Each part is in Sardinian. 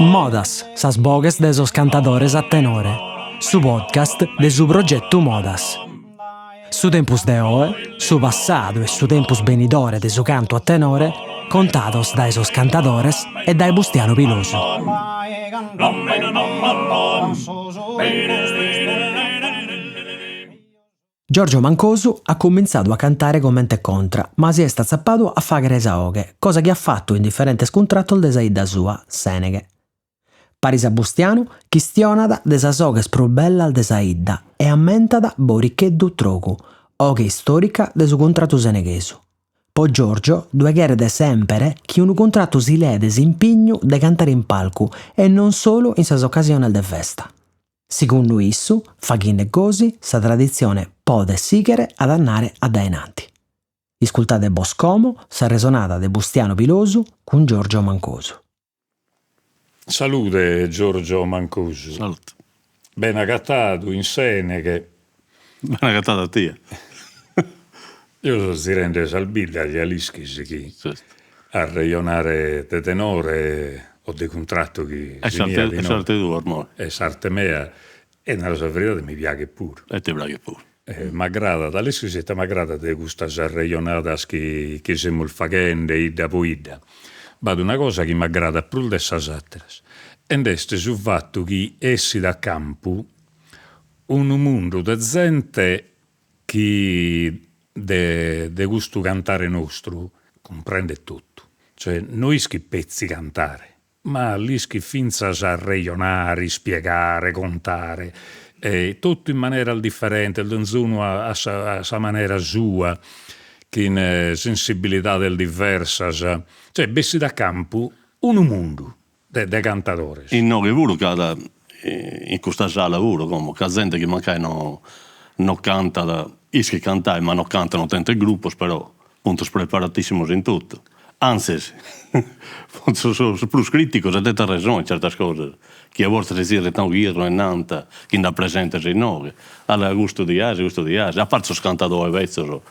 Modas, sas boghes de sos cantadores a tenore, su podcast de su progetu Modas. Su tempus de oe, su passadu e su tempus benidore de su cantu a tenore contados dae sos cantadores e dae Bustianu Pilosu. Giorgio Mancosu at cumintzadu a cantare comente contra, ma si est atzapadu a fàghere sa 'oghe, cosa chi at fatu in diferentes cuntratos de sa 'idda sua, Sèneghe. Paris a Bustianu chistionat de sas 'oghes prus bellas de sa 'idda e ammentat Boricheddu Trogu, 'oghe istòrica de su cuntratu seneghesu. Po Giorgio ddue cheret semper chi unu cuntratu si leet s'impignu de cantare in palcu e non solu in sas ocasiones de festa. Segundu issu, faghende gosi, sa traditzione podet sìghere ad andare a dae in anti. Iscultade bos como s'arresonada de Bustianu Pilosu cun Giorgio Mancosu. Salude Giorgio Mancosu. Salute. Bene agatadu in Sèneghe. Bene agatadu a tie. Eo so zirende sas biddas, ja l'ischis chi arrejonare de tenore o de cuntratu chi si niat inoghe. Est s'arte tua ormai. Est s'arte mea e naro sa veridade mi piaghet puru. E ti praghet puru. M'agradat, l'ischis ite m'agradat de custas arrejonadas chi chi semus faghende 'idda po 'idda? B'at una cosa chi m'agradat prus de sas ateras e nd'est su fatu chi essit a campu unu mundu de zente chi de de custu cantare nostru cumprendet totu, cioè no ischit petzi cantare, ma l'ischit fintzas arrejonare, ispiegare, contare, e totu in maneras diferentes, donzunu a sa a sa manera sua, chin sensibilidades diversas, cioè bessit a campu unu mundu de de cantadores. Inoghe puru ch'at, in custa sala puru como, ch'at zente chi mancai no no cantat, ischit cantai ma no cantat, no tenent grupos, però funt preparatissimos in totu, antzis funt sos prus criticos e tenent arresone in certas cosas, chi a bortas si zirrant unu chirru e nant chi nd'apresentas inoghe, allora custu diasi, custu diasi, a parte sos cantadores betzos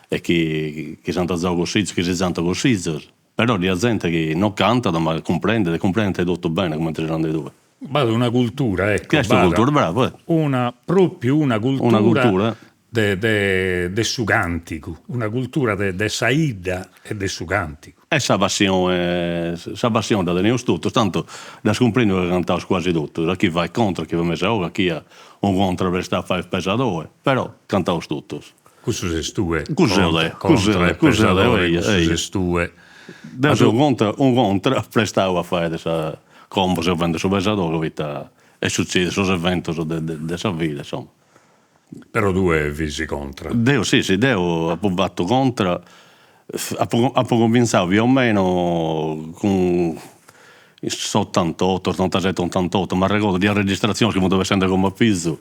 e chi chi s'ant zau cussizos, chi si zant cussizos Però ddi at zente chi no cantat ma cumprendet e cumprendet totu bene comente ses nande tue. B'at una cultura, ecco, Est una cultura, bravu, eh. Una, propriu una cultura Una cultura. de de de su cantigu, una cultura de de sa 'idda e de su cantigu. E sa passione, sa passione dda teneus totus, tantu dd'as cumprendiu ca cantaus quasi totus, a chi fait contra, a chi fait mesa 'oghe, a chi at unu contra prestau a fai pesadore, però cantaus totus. Cussu ses tue. Cussu seo deo, cussu seo deo, cussu seo deo, eia, cussu ses tue. Deo seo contra, unu contra prestau a fai sa, como seo faende su pesadore poita est sutzediu sos eventos de de sa vida insoma. Però tue fis contra. Deo si, si, deo apo fatu contra, apo apo comintzau più o meno cun s'otantotto, ottantasette ottantotto, m'arregordo ddi at registraziones chi funt bessende como a pizu,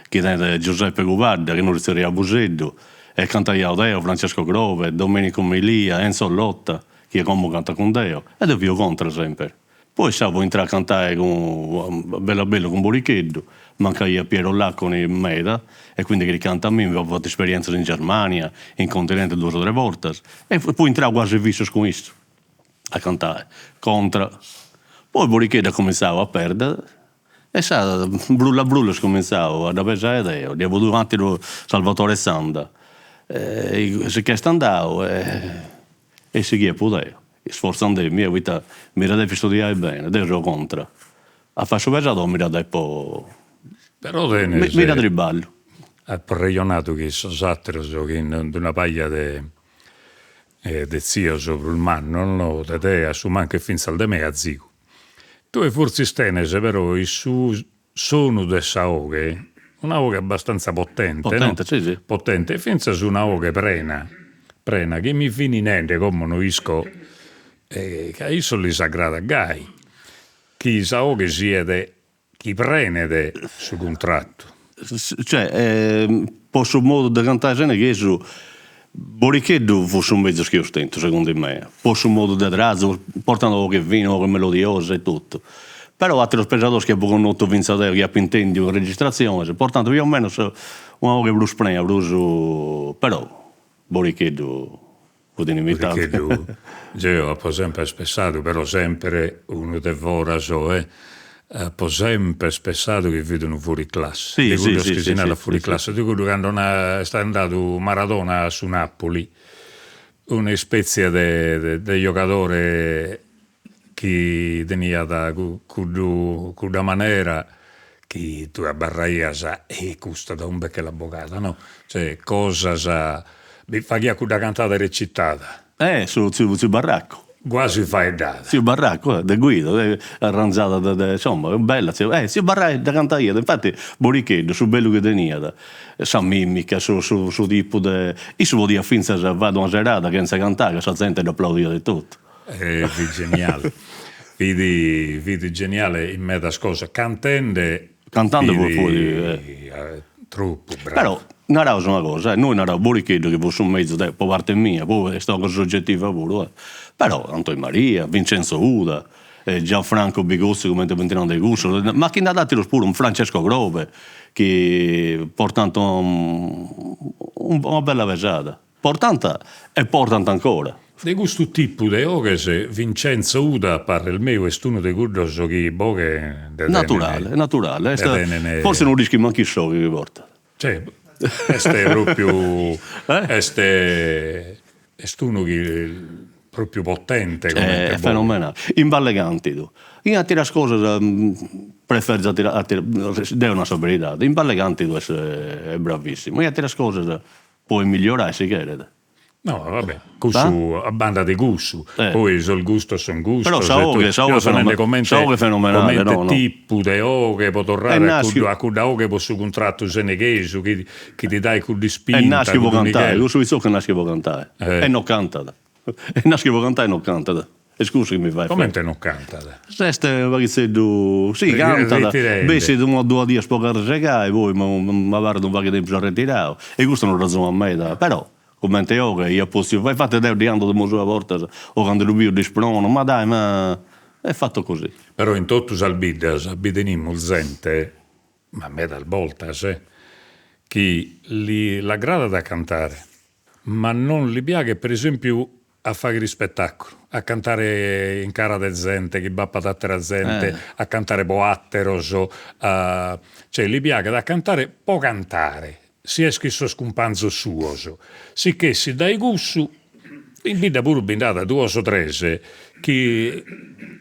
chi tenet Giuseppe Cubadda, chi nois tzerriaus Buseddu, e cantaiaus deo, Francesco Grobe, Domenico Milia, Enzo Lotta, chi como cantat cun deo, e deo fio contra semper. Poi so intrau a cantai cun bellu a bellu cun Boricheddu, mancaiat Piero Laconi meda e quindi chircant a mimmi, apo fatu esperienzas in Germania, in continente duas o tres bortas, e fui intrau quasi fissos cun issu a cantai contra. Poi Boricheddu at cuminzau a perder e sa brulla brulla est cuminzau a dda pesai deo, dd'iat fut un'ateru Salvatore Zanda si ch'est andau e sighia puru deo, isforzandemi poita mi dda depo istudiai bene, deo seu contra, a fai su pesadori mi dda depo, Però tenes mi dda triballu. Apo arrejonadu chin sos ateros chin d'una paja de de tzios prus mannos no, de te a su mancu e fintzas de me azigu. Tue fortzis tenes però in su sonu de sa 'oghe, una 'oghe abbastanza potente, no? Potente, si si. Potente e fintzas una 'oghe prena, prena, chi mi fin nende, como no isco, ca a issos lis agradat gai, chi sa 'oghe siet chi prenet su cuntratu. Cioè, po su modu de cantai seneghesu, Boricheddu fut su mezus chi eus tentu, segundu mei, po su modu de trazu, portant una 'oghe fine, una 'oghe melodiosa e totu. Però ateros pesadores chi apu connotu finzas deo, chi apu intendiu in registratziones, portant più o meno una 'oghe prus prena, prus, però Boricheddu. Fut inimitabile. Buricheddu, jeo apo semper pessadu, però semper unu de foras so eh, apo semper pessadu chi fit unu fuoriclasse, de cuddos chi si narat fuoriclasse, de cuddu cando est andadu Maradona a su Napoli, una ispetzie de de giogadore chi teniat cuddu cudda manera chi tue abarraias e custa da umbe che l'at bogada no, cioè cosas, bi faghiat cudda cantada recitada. Eh su tziu tziu Barraccu. Guasi faeddada. Tziu Barraccu eh de Guido arranzada de de insomma bella tziu eh tziu Barraccu dda cantaiat infatti Boricheddu su bellu chi teniat sa mimica su su su tipu de issu podiat finzas fai una serada chentza cantare ca sa zente dd'aplaudiat e totu. Eh fit geniale, fit fit geniale in medas cosas, cantende Cantende fit tropu bravu. Però naraus una cosa, nois naraus Boricheddu chi fut su mezus de po parte mia, poi est una cosa soggetiva puru eh, però Antoni Maria, Vincenzo Uda, Gianfranco Bigozzi cumenti funt nande cussus, ma chi nd'at aterus puru, Francesco Crobe, chi portant una bella pesada Portant e portant ancora. De custu tipu de 'oghes Vincenzo Uda a parrer meu est unu de cuddos chi boghe nde tenen. Naturale, naturale, est forsis no dd'ischit mancu issu sa 'oghe chi portat. Cioè est propriu est est unu chi propriu potente comente boghe. Fenomenale, in ball'e cantidu, in ateras cosas preferzo ateras, deo nau sa beridade, in ball'e cantidu est bravissimu, in ateras cosas Podit migliorai si cheret. No, va bè, cussu a banda de cussu, poi sos gustos sun gustos. Però sa 'oghe, sa 'oghe, sa 'oghe fenomenale, no no. Comente tipu de 'oghe po torrare a cuddu a cudda 'oghe po su cuntratu seneghesu chi chi ti dait cudd'ispinta. Est naschiu po cantai, cussu pitzoccu est naschiu po cantai e no cantat. Est naschiu po cantai e no cantat. Est cussu chi mi fait. Comente no cantat? S'est unu paghitzeddu, si cantat, bessit una o duas dies po carresegai, poi m'abarrat unu pagu 'e tempus arretirau e custu no dd'azuat meda, però comente 'oghe iat potziu fai, infati deu ddi andu a domu sua a bortas o candu ddu biu dd'ispronu, ma dai ma est fatto così. Però in totu sas biddas bi tenimus zente, ma medas boltas, chi li l'agradat a cantare, ma non li piaghet per esempiu a fagher ispetaculu, a cantare in cara de zente, chi b'apat atera zente, a cantare po ateros, a cioè li piaghet a cantare po cantare, si est chin sos cumpanzos suos, si ch'essit dae cussu, in bidda puru bi nd'at duos o tres chi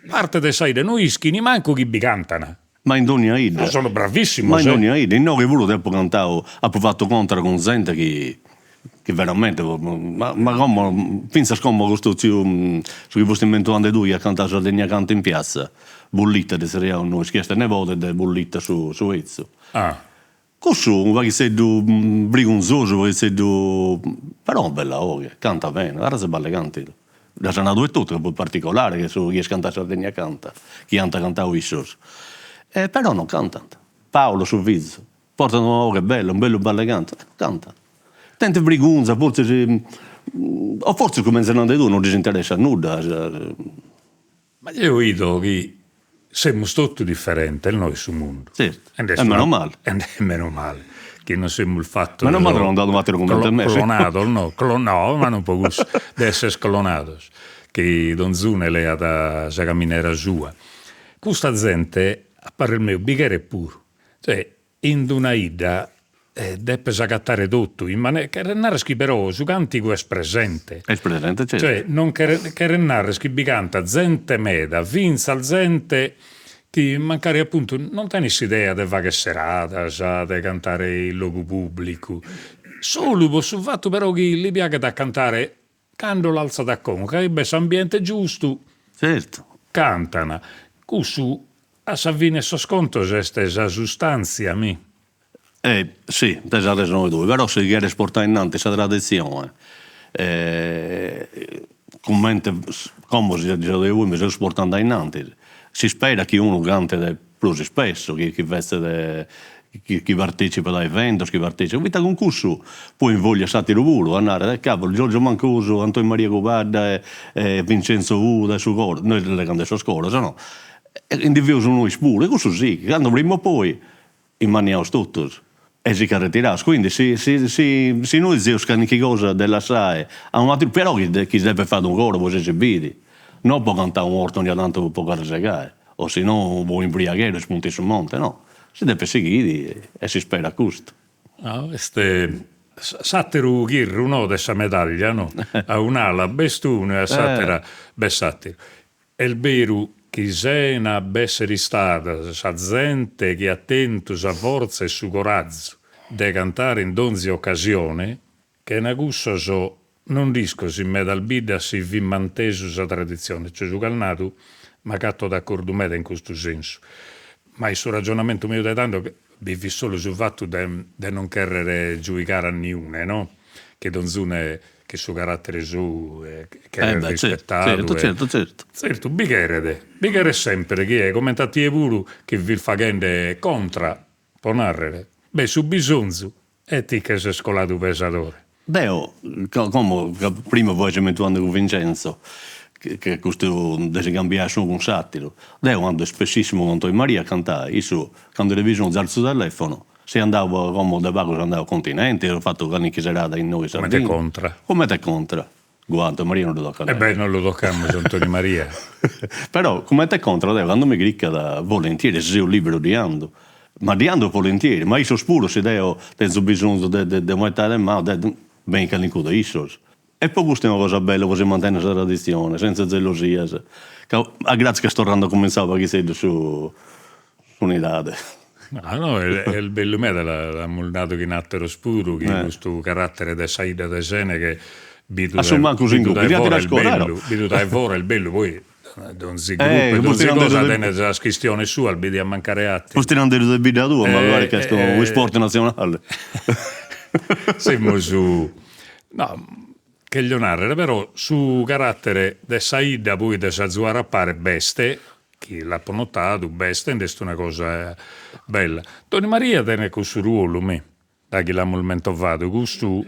parte de sa 'idda no ischin mancu chi bi cantan. Ma in dogna 'idda. Ma sono bravissimos. Ma in dogna 'idda, inoghe puru deo apo cantadu, apo fatu contra cun zente chi chi veramente ma ma como finzas como custu tziu su chi fusti mentuande tui chi at cantadu Sardegna Canta in piazza, Bullitta ddi zerriaus nois, chi est nebode de Bullitta su su 'etzu. Ah. Cussu unu paghitzeddu brigunzosu, unu paghitzeddu, però una bella 'oghe, cantat bene, arras e ball'e cantidu. Dd'as nadu etotu ca fut particolare che su chi est cantadu Sardegna Canta, chi ant cantadu issos. E però non cantant. Paolo su fizu, portat una 'oghe bella, unu bellu ball'e cantu, e non cantat. Tenint brigunza, fortzis, o fortzis cumenti ses nande tui non ddis interessat nudda Ma jeo 'ido chi semus totu diferentes no in su mundu. Tzertu, e meno male. E meno male chi non semus fatos. Meno male non nd'at un'ateru comente me. Clonados no, no, ma non po cussu, de esser clonados, chi donzune leat sa caminera sua. Custa zente, a parrer meu, bi cheret puru, cioè In d'una 'idda depes agatare totu, in manera, cheret narrer chi però su cantigu est presente. Est presente, certu. Cioè non cheret, cheret narrer chi bi cantat zente meda, fintzas zente chi mancari appuntu non tenet s'idea de fagher seradas, de cantare in logu pubblicu, solu po su fattu però chi li piaghet a cantare cando l'alzat a conca e b'est s'ambiente giustu, Certu. cantan. Cussu a sa fine 'e sos contos est sa sustantzia, mi. Eh si, tenes arresone tui, però si cheres portai innanti sa traditzione cummente como si deu mi seus portende a innantis, s'ispera chi unu cantet prus ispessu, chi chi fetzet chi partecipat a eventos, chi partecipat, poita cun cussu poi invoglias s'ateru puru a narrer, eh cavolo Giorgio Mancosu, Antoni Maria Cubadda e Vincenzo Uda e su coro, nois allegande sos coros no, e ndi feus nois puru e cussu sighit, cando prima o poi immanniaus totus. E si ch'at retiraus, quindi si si si si nois zeus calchi cosa de lassai a unu ateru, però chi chi si depet fai unu coro po si biri, no po cantai una 'orta 'onnia tantu po carresegai, o si no po imbriagheru is punti in su monte, no, si depet sighiri e si sperat custu. No, est s'ateru chirru no de sa medaglia no, a un'ala b'est unu e a s'atera b'est s'ateru. Est beru chi sena b'essere istada sa zente chi at tentu sa fortza e su corazu de cantare in donzi ocasione, chena cussos non nd'isco si in medas biddas si fit mantesu sa traditzione, cioè su ch'as nadu m'agato de acordu meda in custu sensu, ma in su ragionamentu meu de tando bi fit solu su fatu de de non cherrere giuigare a niune no, chi donzune chi su carattere sou cheret rispettadu. Certu, certu, certu. Tzertu, bi cheret, bi cheret semper chie, comente a tie puru, chi fis faghende contra, po narrere, b'est su bisonzu e ti che ses coladu pesadore. Deo, como, ca prima fua mentuande cun Vincenzo, che custu de si cambiai s'unu cun s'atteru, deo ando ispessissimu cun Antoni Maria a cantai, issu candu tenet bisonzu alzat su telefono Seu andau como de pagu seu andau a Continente, eus fatu calchi serada innoi in Sardinna. Comente contra. Comente contra. Guai Antoni Maria non ddu tocat E beh non lu tocamus Antoni Maria. Però comente contra deo cando mi criccat volentieri si seu liberu ddi ando, ma ddi ando volentieri, ma issos puru si deo tenzo bisonzu de de una 'ettada 'e manu de benit calincunu de issos. E po custu est una cosa bella po si mantenni sa traditzione senza zelosias, ca a gratzias chi est torrende a cumintzai u' paghizeddu su s'unidade. No no est bellu meda, l'amus nadu chin ateros puru chi custu carattere de sa 'idda de Seneghe bidu dae fora est bellu, bidu dae fora est bellu, poi donzi gruppu e donzi cosa tenet sas chistiones suas, bi diat mancare ateru. Fus tirandeddu de bidda tua, ma mi paret ca est unu isport natzionale. Semus, no, cheglio narrer però su carattere de sa 'idda poi de s'azuare a pare b'est, chi l'apo notadu, b'est e nd'est una cosa bella. Antoni Maria tenet cussu ruolu, mi, daghi l'amus mentovadu, custu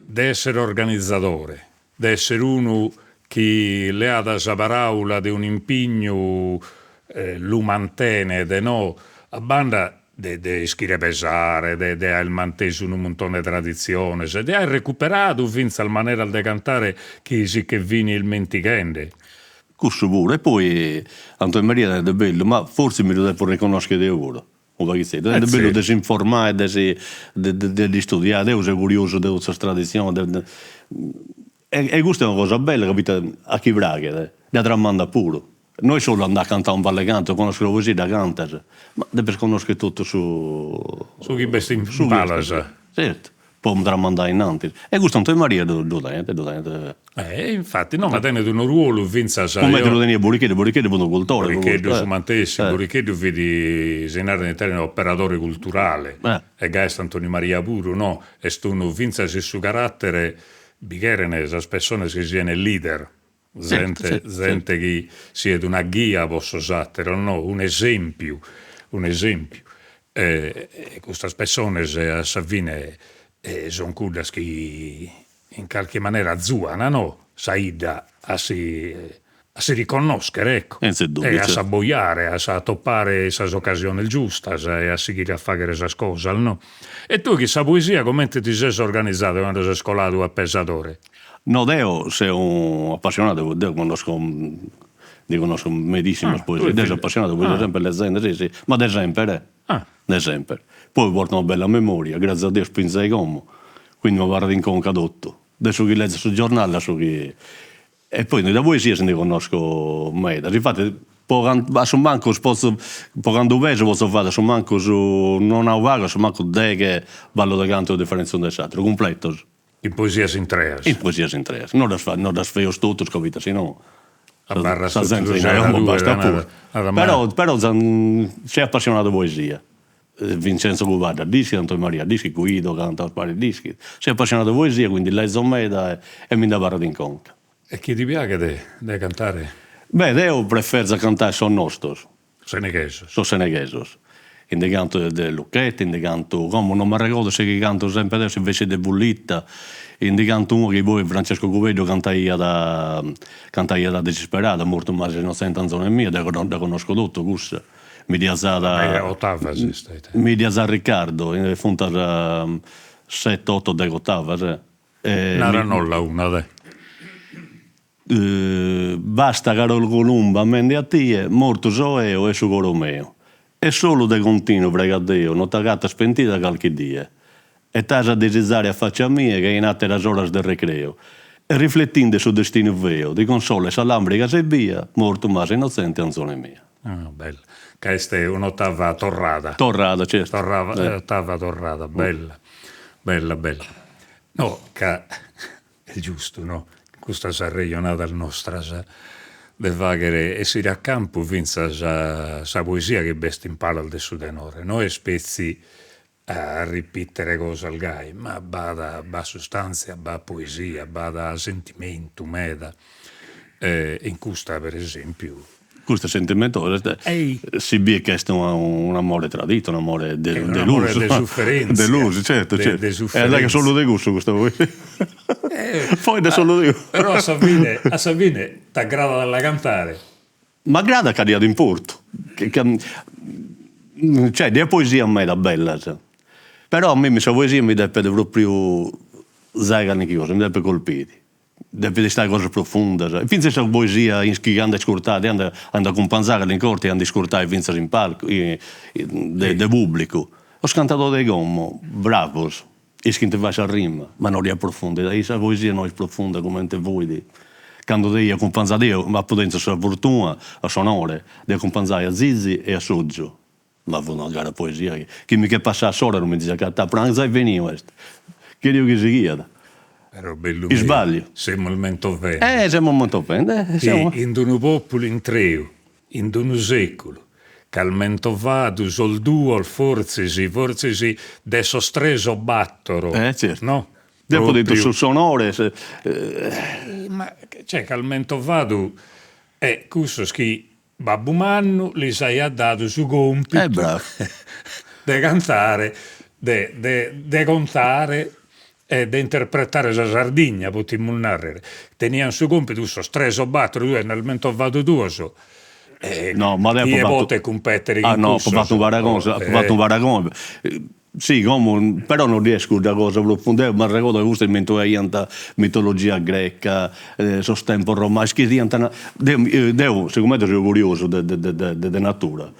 de essere organizadore, de essere unu chi leat sa paraula de un'impignu lu mantenet no, a banda de de ischire pesare, de de aer mantesu unu muntone 'e traditziones, de aer recuperadu fintzas maneras de cantare chi si che fin ismentighende. Cussu puru, e poi Antoni Maria tenet de bellu, ma fortzis mi ddu depo reconnoschere deo puru, unu paghizeddu, tenet de bellu de s'informai, de si de de dd'istudiai, deo seu curiosu de totu sas traditziones de e custa est una cosa bella ca poita a chi praghet dda tramandat puru, no est solu andai a cantai unu ballu 'e cantu, connosches una poesia dda cantas, ma depes connoscher totu su Su chi b'est in palas. Certu Po tramandai innantis. E custu Antoni Maria ddu ddu tenet, ddu tenet. Eh infati, no ma tenet unu ruolu fintzas. Cumenti ddu teniat Buricheddu, Buricheddu fut unu cultore. Buricheddu su matessi, Buricheddu fit, si narat in italianu, operadore culturale, e gai est Antoni Maria puru, no, est unu fintzas in su carattere bi cheren sas pessones chi sian leader, zente zente chi siet una ghia po sos ateros, no, un'esempiu, un'esempiu E custas pessones a sa fine sun cuddas chi in carchi manera azuan no sa 'idda a si a si riconnoschere ecco e a s'abbojare a s'atopare in sas ocasiones giustas e a sighire a faghere sas cosas no. E tue chin sa poesia comente ti ses organizadu cando ses coladu a pesadore? No deo seo apassionadu, deo connosco Ndi connosco medissimas poesias, deo seu apassionadu, poesia sempre lezende, si si, ma de semper eh, de semper. Poi porto una bella memoria, gratzias a Deus finzas a como, quindi m'abarrat in conca totu, de su chi lezo in su giornale a su chi e poi de poesias ndi connosco medas, infati po a su mancus potzu, po candu peso potzu fai a su mancus, non nau pagu, a su mancu deghe ballos de cantu diferentes s'unu de s'ateru, cumpletos. In poesias intreas. In poesias intreas. No ddas no ddas feus totus ca poita si no Abarras sa zente in domo bastat puru. Però però seu apassionadu de poesia. Vincenzo Cubadda dd'ischit, Antoni Maria dd'ischit, Guido cantaus paris dd'ischit. Seu apassionadu de poesia quindi lezo meda e mi nd'abarrat in conca. E chi ti piaghet de cantare? Beh deo preferzo a cantare sos nostros. Seneghesos. Sos seneghesos. Ndi canto de Lucchetti, ndi canto, como non m'arregordo si chi canto sempre deo si fessit de Bullitta, ndi canto unu chi poi Francesco Cubeddu cantaiat cantaiat a disisperada, mortu m'as innotzente anzone mia, deo dda connosco totu cussa. Mi ddas at. Otavas est ite. Mi ddas at Riccardo, funt seti oto deghe otavas. Naranolla una deh. Basta cara columba amende a tie, mortu so eo e su coro meu. E solu de continu prego a Deu no t'agates pentida calchi die. E t'as a disizare a faccia a mie che in ateras oras de recreu. E riflettinde su destinu feu ti consolet sa lambrigas ebbia, mortu m'as innotzente anzone mia. Ah bella, ca est un'otava torrada. Torrada, certu. Otava torrada, bella, bella bella. No, ca Est giustu, no, custas arrejonadas nostras, de faghere essire a campu fintzas sa poesia chi b'est in palas de su tenore, no est petzi a ripitere cosas gai, ma b'at b'at sustantzia, b'at poesia, b'at sentimentu meda e in custa per esempiu Custu sentimentosu est, si biet chi est un'amore traditu, un'amore delusu. De sufferentzia. Delusu, certu, certu. De sufferentzia. E solu de cussu custa poesia. Poi solu de cussu. Però a sa fine, a sa fine t'aggradat a la cantare. M'aggradat ca diat importu, cioè ddi at poesias meda bellas, però a mimmi sa poesia mi depet propriu zai calchi cosa, mi depet colpiri Depit istai cosas profundas, e fintzas sa poesia in chi ando a iscurtai, deu ando ando acumpanzai calincuna 'orta e ando a iscurtai fintzas in palcu de pubblicu. Sos cantadores de como, bravos, ischint fai sa rima, ma no ddi at profundidadi, e sa poesia no est profunda comente fuit cando deu acumpanzà, deu apu tentu sa fortuna, s'onore de acumpanzai a Zizi e a Sotgiu Ma fut una gara poesia chi chi mi che passat s'ora non mi ndi seu acatau, però zai finiu est, cheriu chi sighiat. Però bellu meda. Isballiu. Semus mentovende. Eh semus mentovende, eh semus. Chi in d'unu populu intreu, in d'unu seculu, ch'as mentovadu sos duos fortzis, fortzis de sos tres o battoro. Eh certu. No? Deu apu tentu su s'onore Ma cioè ch'as mentovadu e cussos chi Babbu Mannu lis aiat dadu su còmpitu de cantare, de de de contare e de interpretare sa Sardigna, potimus narrer. Tenian su còmpitu cussos tres o battoro, tue nd'as mentovadu duos, No, ma deo chie potet cumpètere chin cussos? No, apo fatu unu paragone, apo fatu unu paragone Si, como, però no ddi est cudda cosa profunda, deu m'arregodo chi custos mentovaiant mitologia greca, sos tempos romanos, chi fiant deu deu sigomente seu curiosu de de de de natura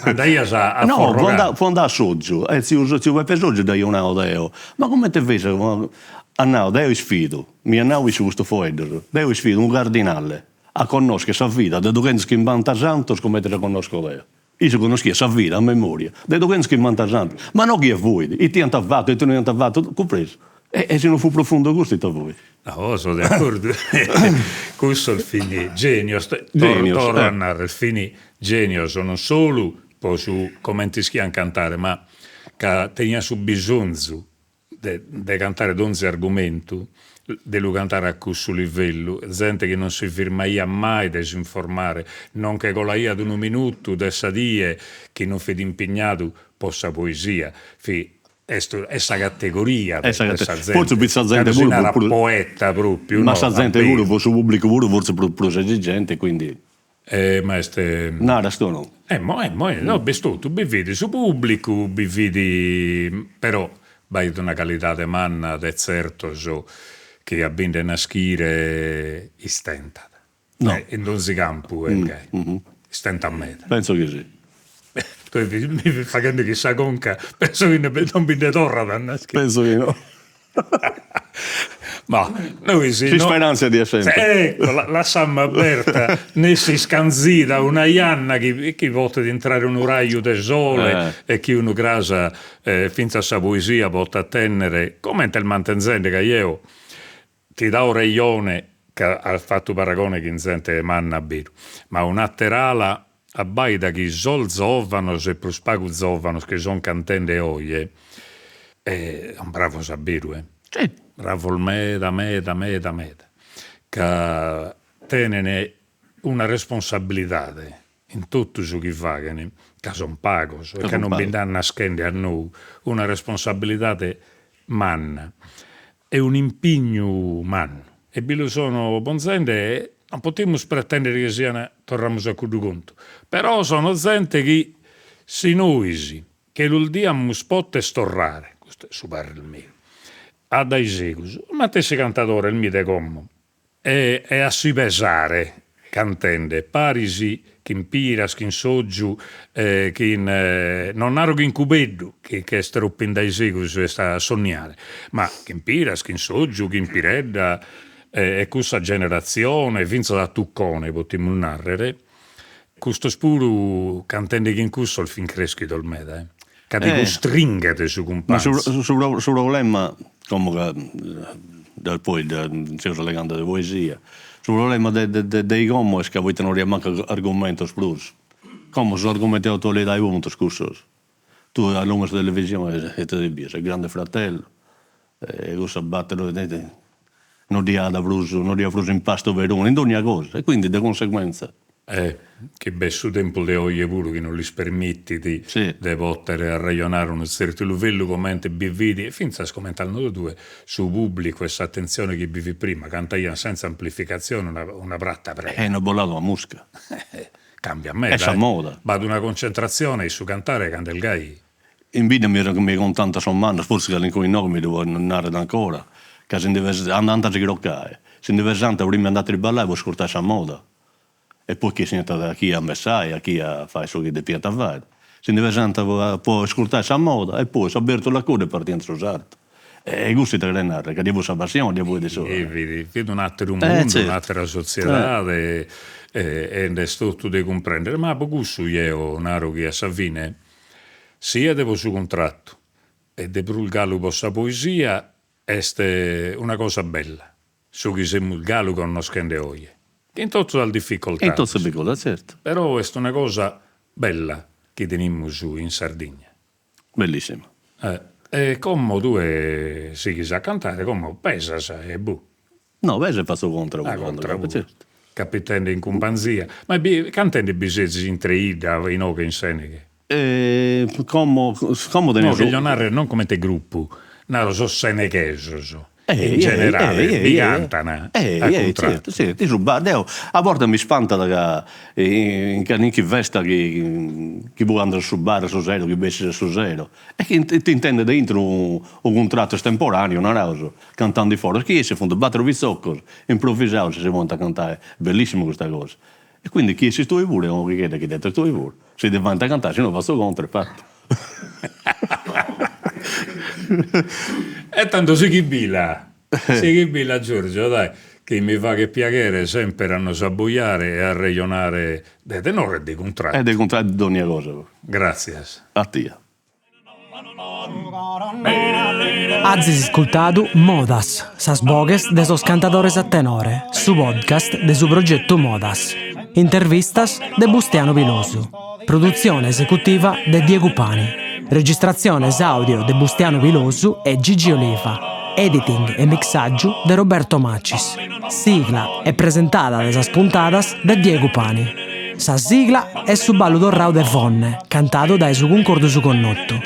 Andaias a forrogare? No, fui andau a Sotgiu e tziu tziu Peppe Sotgiu dd'aio nau deu, ma comente feis at nau, deo isfidu, m'iat nau issu custus foeddos, deo isfidu unu cardinale a connoscher sa vida de dughentochimbanta santos comente dda connosco deo Issu connoschiat sa vida a memoria de dughentochimbanta santos, ma no chie fuit, ite iant fatu, ite no iant fatu, cumpresu? E si no fut profundu custu ite fuit? No, so de acordu, cussos fin genios, torro a narrer, fin genios non solu po su comente ischian cantare, ma ca tenian su bisonzu de de cantare donzi argumentu, de lu cantare a cussu livellu, zente chi non si firmaiat mai de s'informare, non nche colaiat unu minutu de sa die chi non fit impignadu po sa poesia, fit est est sa categoria de sa zente, Fortzis fit sa zente cando si narat poeta propriu, ma sa zente puru, po su pubblicu puru fortzis prus esigente, quindi Eh ma est. Naras tui o no? Eh mo eh mo no b'est totu, bi fit su pubblicu, bi fit però b'aiat una calidade manna de tzertos chi a bi nde naschire istentat. No. In donzi campu est gai, istentat meda. Penso chi si. Tue mi fis faghende chi sa conca, penso chi non bi nde torrat a naschire. Penso chi no. Ma nois no. S'isperantzia ddi est sempre. Ecco, lassamus aberta, nessi iscanzida una janna chi chi potet intrare unu raju de sole e chi unu cras fintzas sa poesia potat tennere, comente est mantenzende, ca jeo ti dao rejone ca as fatu paragone chin zente manna abberu, ma un'ater'ala Abbaida chi sos zovanos e prus pagu zovanos chi son cantende oje son bravos abberu eh. Bravos meda meda meda meda, ca tenen una responsabilidade in totu su chi faghen, ca son pagos e ca non bi nd'at naschende a nou, una responsabilidade manna e un'impignu mannu e bi lu sono ponzende. Non potimus pretendere chi sian, torramus a cuddu contu, però sono zente chi si nois che los diamus poter torrare, custu est su parrer meu, a dae segus, sos matessi cantadores mi de como, e e a si pesare cantende paris chin Piras, chin Sotgiu, chin, non naro chin Cubeddu, chi ch'est tropu in dae segus est a sonniare, ma chin Piras, chin Sotgiu, chin Piredda e cussa generatzione, fintzas a Tucone potimus narrer, custos puru cantende chin cussos fin creschidos meda, eh, ca ti custringhet su cumpanzu. Ma su su problema, como ca deu poi seus allegande de poesia, su problema de de de como est ca poita no dd'iat mancu argumentos prus, como sos argumentos de atualidadi puru funt cussos, tui allumes sa televisioni e ita ti bies, Grande Fratello E cussa batteru no dd'iat prus, no dd'iat prus impastu perunu in dogna cosa e quindi de conseguenza. E chi b'est su tempus de oje puru chi non lis permittit de poter arrejonare unu tzertu livellu comente bi fit e fintzas comente as nadu tue su pubblicu e s'atentzione chi bi fit prima, cantaian sentza amplificatzione una una prata prena. E no bolat una musca. Cambiat meda. Est sa moda. B'at una concentratzione in su cantare cando est gai. In bidda mi mi contant sos mannos, forsis calincunu inoghe mi ddu podit narrer ancora, ca si ndi andant a si crocai, si ndi pesant prima de andai a triballai po ascurtai sa moda e poi chi essiant a chie a messai, a chie a fai su chi depiant fai, si ndi pesant po ascurtai sa moda e poi sa bertula a coddu e partiant a su sartu. E custu ita cheret narrer, ca ddi fut sa passioni, ddi fut su. Fit fit un'ateru mundu, un'atera sotziedade e nd'est totu de cumprender, ma po cussu jeo naro chi a sa fine Siat po su cuntratu e de prus galu po sa poesia est una cosa bella su chi semus galu connoschende oje, chin totu sas dificoltades. Chin totu sas dificoltades, certu. Però est una cosa bella chi tenimus in Sardigna. Bellissima. E como tue sighis a cantare, como pesas e boh. No, peso e fatzo contra puru. Ah, contra puru. Certu. Capitende in cumpanzia. Ma bi, cantende bi sezis intre 'idda inoghe in Seneghe? Como, como teneus. No, cheglio narrer non comente gruppu, naro sos seneghesos in generale bi cantan a cuntratu. Certu, in su bar, deo a bortas mi spantat ca in calincuna festa chi chi puru andas a su bar a su sero, chi bessis a su sero, e chi t'intendet intro unu cuntratu estemporaneu, naraus, Cantandi foras, chi essi funt battero pitzocos improvisaus e si ponint a cantai, bellissimu custa cosa. E quindi chi essis tui puru est una parighedda chi t'entras tui puru, si ti faint a cantai, si no fatzu contra e fatu. E tando sighibila, sighibila Giorgio dai, chi mi faghet piaghere semper a nos abbojare e a arrejonare de tenore e de cuntratu. E de cuntratu de dogna cosa. Gratzias. A tia. Azis iscultadu Modas, sas boghes de sos cantadores a tenore, su podcast de su progetu Modas. Intervistas de Bustianu Pilosu. Produtzione esecutiva de Diegu Pani. Registratziones àudio de Bustianu Pilosu e Gigi Oliva. Editing e mixàgiu de Roberto Macis. Sigla e presentada de sas puntadas de Diegu Pani. Sa sigla est su ballu torrau de Fonne, cantadu dae su Cuncordu Su Connotu.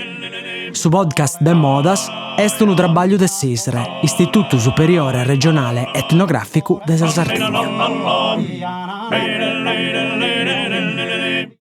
Su podcast de Modas est unu trabagliu de s'ISRE, Istitutu Superiore Regionale Etnogràficu de sa Sardigna.